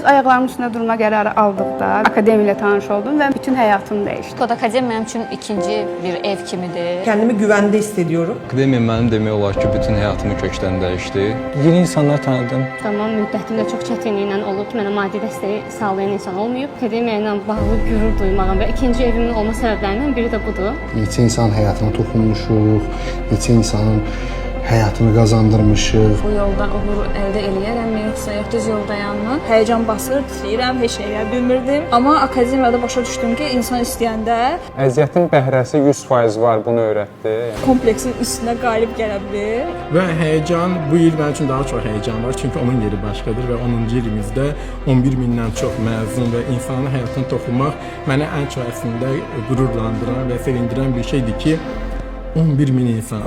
Ayaqlarımın üstündə durma qərarı aldıqda akademiya ilə tanış oldum və bütün həyatım dəyişdi. Kodakademi mənim üçün ikinci bir ev kimidir. Kendimi güvende hissediyorum. Akademiya mənim demək olar ki, bütün həyatımı kökdən dəyişdi. Yeni insanlar tanıdım. Tamam, müddətimdə çox çətinliklə olub, mənə maddi dəstəyi sağlayan insan olmayıb. Akademiya ilə bağlı qürur duymağım və ikinci evimin olma səbəblərindən biri də budur. Neçə insanın həyatına toxunmuşuq, neçə insanın həyatını qazandırmışıq. Bu yolda uğur əldə eləyərəmmi, yoxsa yox, düz yoldayammy? Həyəcan basır, titrəyirəm, heç nə eləyə bilmirdim. Amma akademiyada başa düşdüm ki, insan istəyəndə Əziyyətin bəhrəsi 100% var, bunu öyrətdi. Kompleksin üstünə qalib gələ bilir. Və həyəcan, bu il mənim üçün daha çox həyəcan var, çünki onun yeri başqadır və 10-cu ilimizdə 11 mindən çox məzun və insanın həyatına toxunmaq mənə ən çox əslində qürurlandıran və sevindirən bir şeydir ki, 11 min insan.